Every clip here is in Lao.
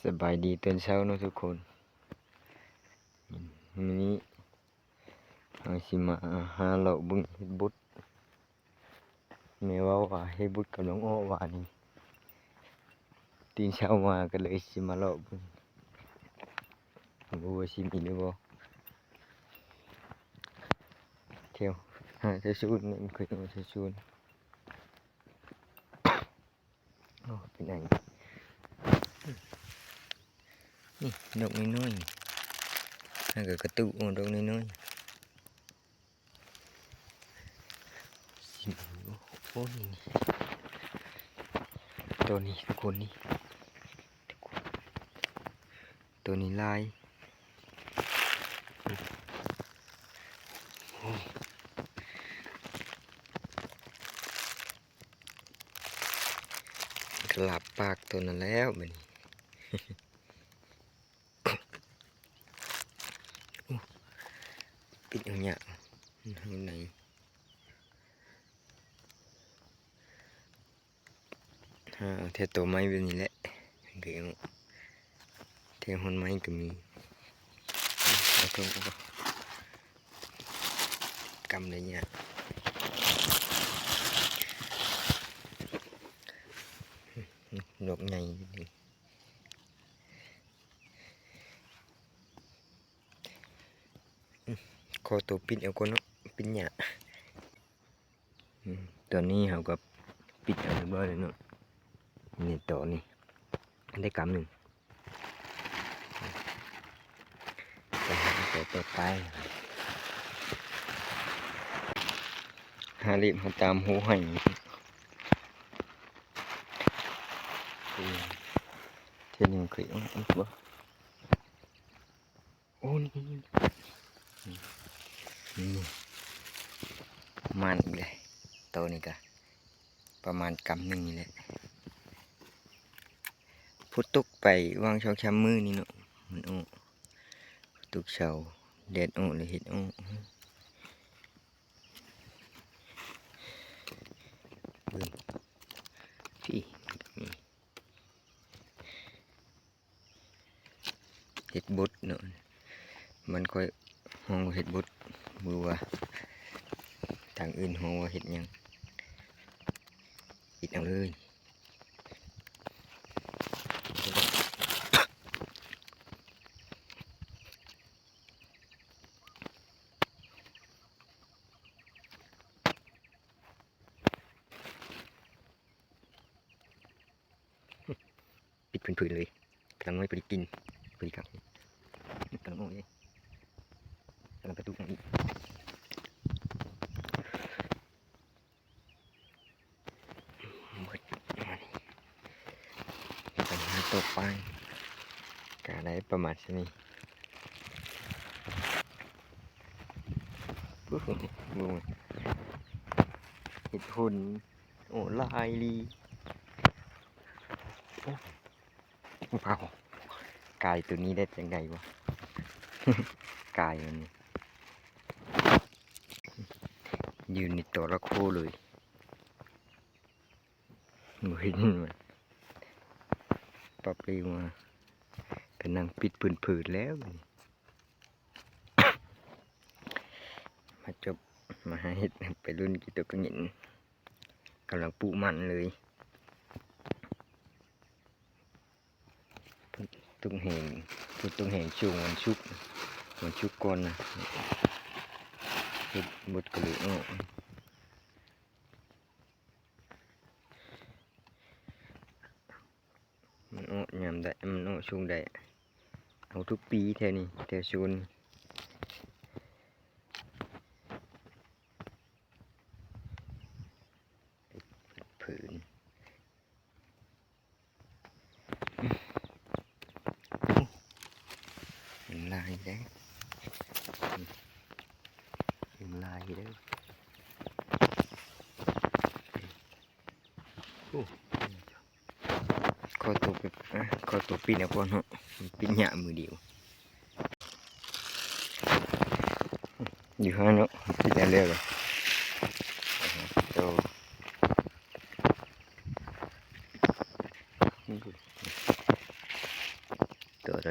ສະບາຍດີຕອນເຊົ້າເນາະທຸກຄົນ. ມື້ນີ້ເຮົາຊິມາຫາເລາະເບິ່ງເຫັດບົດ. ແມ່ເວົ້າວ່າເຫັດບົດກຳລັງອອກຫວານນີ້. ຕື່ນເຊົ້າມາກໍເລີຍຊິມາເລາະເບິ່ງ ບໍ່ຮູ້ວ່າຊິມີຫຼືບໍ່. ແຖວ ຫາແຖວສວນ ເຄີຍເອົາແຖວສວນ. ໂອ້ ເປັນຫຍັງ? ນີ້ ດອກນ້ອຍໆ ຫາກະກະຕຸ ໂອ້ ດອກນ້ອຍໆ. ຊິມ ໂອ້ຍ ໂຕນີ້ທຸກຄົນ ນີ້ ໂຕນີ້ຫຼາຍ. ໂອ້ຍ ກະລາບປາກໂຕນັ້ນແລ້ວບາດນີ້. ໂອ້ ປິດເອົາຍາກ ເຮົາໃນ ຫາແຖວໂຕໄມ້ແບບນີ້ແຫຼະ ແຖວຮອນໄມ້ກໍມີ. ເອົາເຖິງ ກຳໄດ້ຍາກ ດອກໃຫຍ່. ຂໍໂຕປິດເອົາກ່ອນເນາະ ປິດຍາກ. ອືມ ຕອນນີ້ເຮົາກໍປິດເອົາຮຽບຮ້ອຍແລ້ວເນາະ. ນີ້ ຕອນນີ້ໄດ້ກຳໜຶ່ງ ໄປຫາໂຕຕໍ່ໄປ. ຫາເລັບຫາຕາມຮູໄຮ່ ເທື່ອໜຶ່ງເຄີຍ ໂອ້ ນີ້ ນີ້ ນີ້ ນີ້ ມັນອີກແລ້ວ. ໂຕນີ້ກະປະມານກຳໜຶ່ງນີ້ແຫຼະ. ຝົນຕົກໄປຫວ່າງສອງສາມມື້ນີ້ເນາະ ມັນອອກ. ຝົນຕົກເຊົ້າ ແດດອອກ ແລ້ວເຫັດອອກ. ເບິ່ງ ພີ້ ນີ້ ເຫັດບົດເນາະ ບ້ານຂ້ອຍຮ້ອງວ່າເຫັດບົດ ບໍ່ຮູ້ວ່າທາງອື່ນຮ້ອງວ່າເຫັດຫຍັງ. ປິດເອົາເລີຍ. ປິດພື້ນໆເລີຍ ກຳລັງນ້ອຍພໍດີກິນ ພໍດີຄັກ ກຳລັງອອກເລີຍ ກຳລັງກະຕຸກອອກອີກ. ເບິດ ໄປຫາຕົກປາ ກະໄດ້ປະມານສ່ຳນີ້. ໂອ້ໂຫ ເຫັດໂພນ ໂອ້ ຫຼາຍອີ່ຫຼີ. ວ້າວ ກາຍໂຕນີ້ໄດ້ຈັ່ງໃດວະ ກາຍມັນຢູ່ໃນຕໍລະໂຄເລີຍ ບໍ່ເຫັນມັນ ປັບເລີຍວ່າ ໄປນັ່ງປິດພື້ນໆແລ້ວ. ມາຈົບ ມາຫາເຫັດ ໄປລຸ້ນກິນໂຕກະຫງິນ ກຳລັງປຸມັນເລີຍ. ຝົນຕົກແຮງ ຝົນຕົກແຮງຊ່ວງວັນສຸກ ວັນສຸກກ່ອນນະ ເຫັດບົດກະເລີຍອອກ. ມັນອອກຍາມໃດ ມັນອອກຊ່ວງໃດ ເອົາທຸກປີແຖວນີ້ ແຖວໂຊນ ຜືນ ໂອ້ ມັນຫຼາຍເດ້ ມັນຫຼາຍເດ້. ໂອ້ ຂໍຕົວໄປ ຂໍຕົວປິດເອົາກ່ອນເນາະ ປິດຍາກມືດຽວ ຢູ່ຫັ້ນເນາະ ປິດແລ້ວແລ້ວ ໂຕ ໂອ້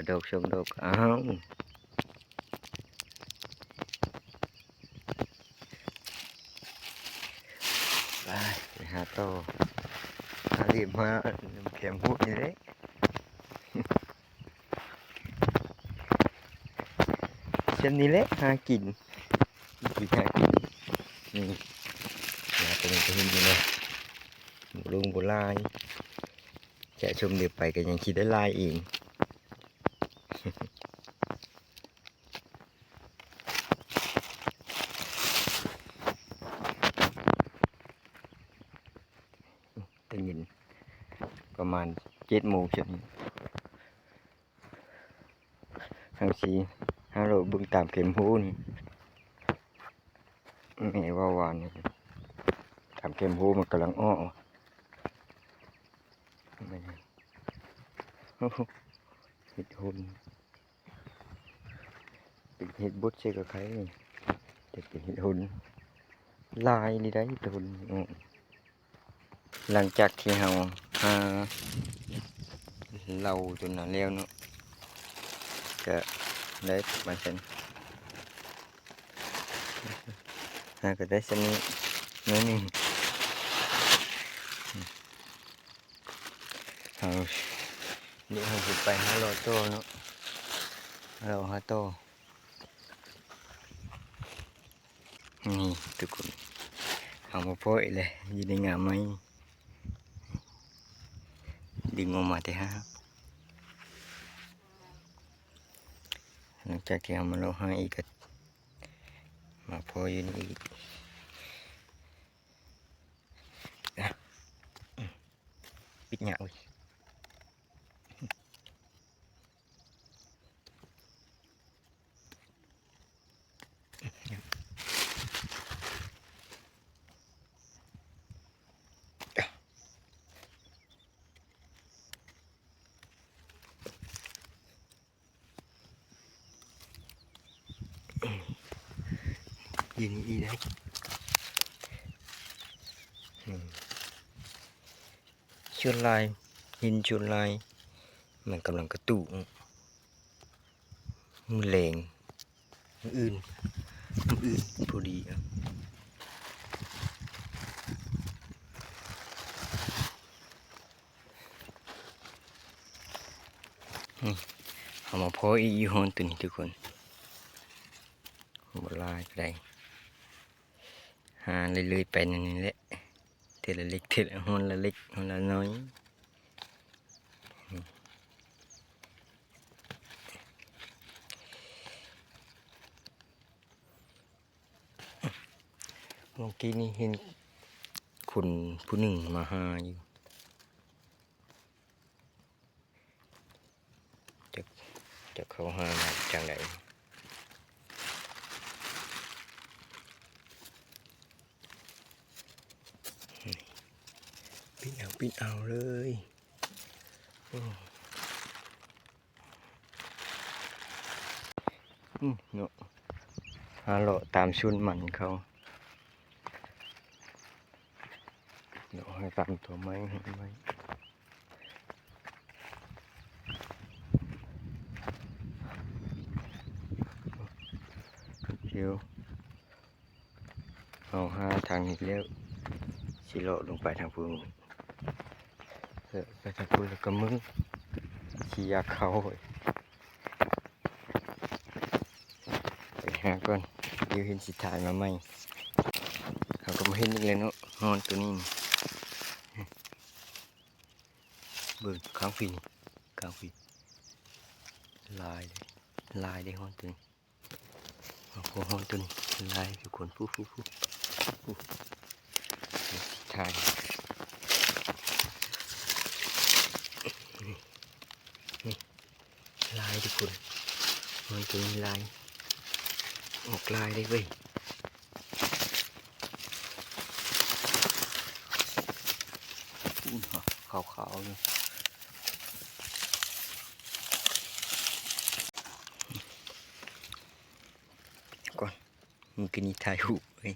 ດອກສອງດອກ ອ້າວ ໄປ ໄປຫາຕໍ່ ຫາເຫຼັ້ມ ຫາແຄມຫູດນີ້ແຫຼະ ຊ່ຳນີ້ແຫຼະຫາກິນ ກິນຫາກິນ ນີ້ ຫາຕົວນີ້ກໍເຫັນຢູ່ເນາະ ບໍ່ລົງບໍ່ຫຼາຍ ຈະຊົມດຽວໄປກໍຍັງຊິໄດ້ຫຼາຍອີກ. ຕອນເຢັນປະມານເຈັດໂມງເຊັ່ນນີ້ ເຮົາຊິຫາເລາະເບິ່ງຕາມແຄມໂຮນີ້ ແມ່ເວົ້າວ່ານີ້ ຕາມແຄມໂຮມັນກຳລັງອອກ ແມ່ນ ໂອ້ໂຫ ເຫັດຫົນ ເປັນເຫັດບົດໃສ່ກະໄຂ່ນີ້ ແຕ່ເປັນເຫັດຫົນ ຫຼາຍນີ້ໄດ໋ເຫັດຫົນ ອືມ ຫຼັງຈາກທີ່ເຮົາຫາເຫຼົ້າຕົວນັ້ນແລ້ວເນາະ ກະໄດ້ປະມານຊັ້ນ ຫາກະໄດ້ສ່ຳນີ້ໜ້ອຍໜຶ່ງ ເຮົາ ດຽວເຮົາຊິໄປຫາເລາະຕໍ່ເນາະ ເລາະຫາຕໍ່ ນີ້ທຸກຄົນ ເຮົາມາພໍ້ອີກແລ້ວ ຢູ່ໃນງາໄມ້ ດຶງອອກມາແຕ່ຮາກ ຫຼັງຈາກທີ່ເຮົາມາເລາະຫາອີກ ກໍມາພໍ້ຢູ່ນີ້ອີກ ປິດຍາກເວີຍ. ຢູ່ນີ້ອີກໄດ໋ ອືມ ສ່ວນຫຼາຍ ເຫັນສ່ວນຫຼາຍ ມັນກຳລັງກະຕຸ ມື້ແລງ ມື້ອື່ນ ມື້ອື່ນພໍດີ ນີ້ ເຮົາມາພໍ້ອີກຢູ່ໂຮນຕົວນີ້ທຸກຄົນ ບໍ່ຫຼາຍປານໃດ ຫາເລື້ອຍໆໄປນັ້ນນີ້ແຫຼະ ເທື່ອລະເລັກເທື່ອລະ ໂຮນລະເລັກໂຮນລະນ້ອຍ ນີ້ ເມື່ອກີ້ນີ້ເຫັນຄົນຜູ້ໜຶ່ງມາຫາຢູ່ ຈັກ ຈັກເຂົາຫາມາຈັ່ງໃດ ປິ່ນເອົາ ປິ່ນເອົາເລີຍ ໂອ້. ອືມ ເນາະ ຫາເລາະຕາມສວນມັນເຂົາ ເລາະຫາຕາມຕົວໄມ້ ໄມ້ ດຽວ ເຮົາຫາທາງນີ້ແລ້ວ ຊິເລາະລົງໄປທາງພຸ້ນ ເອີ ໄປທາງພຸ້ນແລ້ວກໍເມືອ ຊິຢາກເຂົ້າ ໄປຫາກ່ອນ ດຽວເຫັນຊິຖ່າຍມາໃໝ່ ເຮົາກໍມາເຫັນອີກແລ້ວເນາະ ຮອນຕົວນີ້ ເບິ່ງຂ້າງພີ້ ຂ້າງພີ້ ຫຼາຍເດ້ ຫຼາຍເດ້ຮອນຕົວນີ້. ໂອ້ໂຫ ຮອນຕົວນີ້ຫຼາຍທຸກຄົນ ພຸ້ນໆໆ ພຸ້ນ ຖ່າຍ ນີ້ ນີ້ ຫຼາຍທຸກຄົນ ຮອນຕົວນີ້ຫຼາຍ ອອກຫຼາຍເດ້ເວີຍ ພຸ້ນ ຂາວໆຢູ່. ກ່ອນ ມື້ກີ້ນີ້ຖ່າຍຮູບເວີຍ ນີ້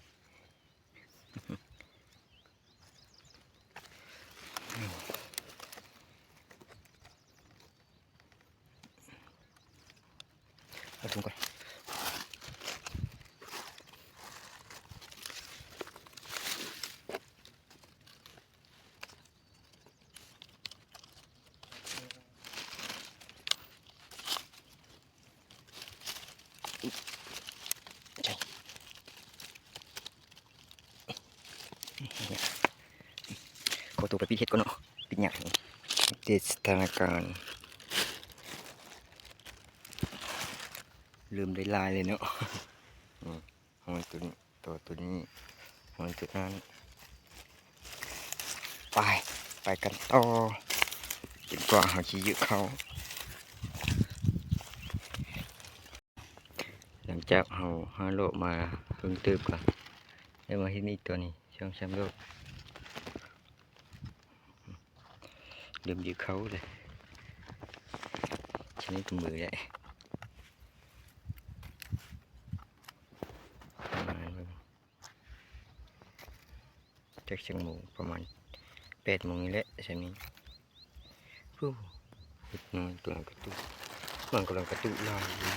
ຖົງກ່ອນ. ຂໍໂຕໄປປິດເຫັດກ່ອນເນາະ ປິດຫຍ້າ. ອັບເດດສະຖານະການ ເລີ່ມໄດ້ຫຼາຍເລີຍເນາະ. ອືມ ຫອຍໂຕນີ້ ຕໍ່ໂຕນີ້ ຫອຍໂຕນັ້ນ. ໄປ ໄປກັນຕໍ່ ຈົນກວ່າເຮົາຊິເຍາະເຂົ້າ. ຫຼັງຈາກເຮົາຫາເລາະມາເຖິງຕື່ມກະໄດ້ມາເຫັນອີກຕົວນີ້ ສອງສາມດອກ. ເລີ່ມເຍາະເຂົ້າແລ້ວ ຊະນິດມືແຫຼະ. ປະມານ ຈັກຈັກໂມງ ປະມານແປດໂມງນີ້ແຫຼະ ຊະນິດ. ໂອ້ ເຫັດນ້ອຍກຳລັງກະຕຸ ມັນກຳລັງກະຕຸຫຼາຍຢູ່.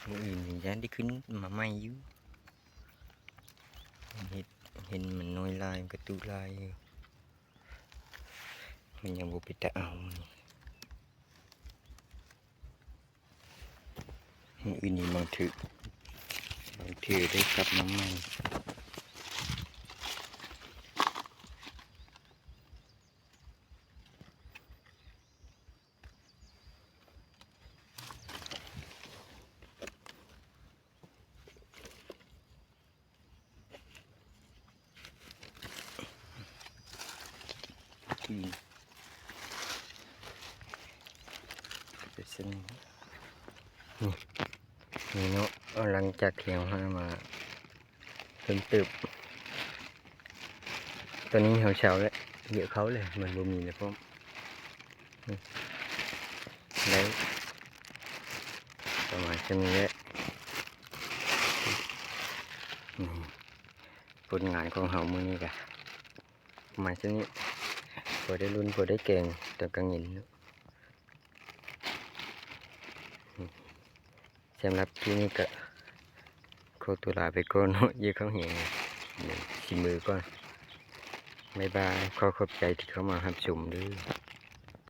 ມື້ອື່ນນີ້ຢ້ານໄດ້ຂຶ້ນມາໃໝ່ຢູ່. ເຫັດ ເຫັນມັນນ້ອຍຫຼາຍ ມັນກະຕຸຫຼາຍຢູ່. ມັນຍັງບໍ່ເປັນຕາເອົາ. ມື້ອື່ນນີ້ບາງເທື່ອ ບາງເທື່ອໄດ້ກັບມາໃໝ່. ອືມ ເປັນເຊັ່ນນີ້ ນີ້ເນາະ. ເອົາ ຫຼັງຈາກທີ່ເຮົາຫາມາເພີ່ມເຕີບ ຕອນນີ້ເຮົາເຊົາແລ້ວ ເຍາະເຂົ້າແລ້ວ ມັນບໍ່ມີແລ້ວພ້ອມ. ໄດ້ປະມານສ່ຳນີ້ແຫຼະ ຜົນງານຂອງເຮົາມື້ນີ້ກະປະມານສ່ຳນີ້ ພໍໄດ້ລຸ້ນ ພໍໄດ້ແກງຕອນກາງເວັນ. ສຳລັບຄລິບນີ້ກະຂໍຕົວລາໄປກ່ອນເນາະ ເຍາະເຂົ້າແຮງ ຊິເມືອກ່ອນ. ບາຍບາຍ ຂໍຂອບໃຈທີ່ເຂົ້າມາຮັບຊົມເດີ້.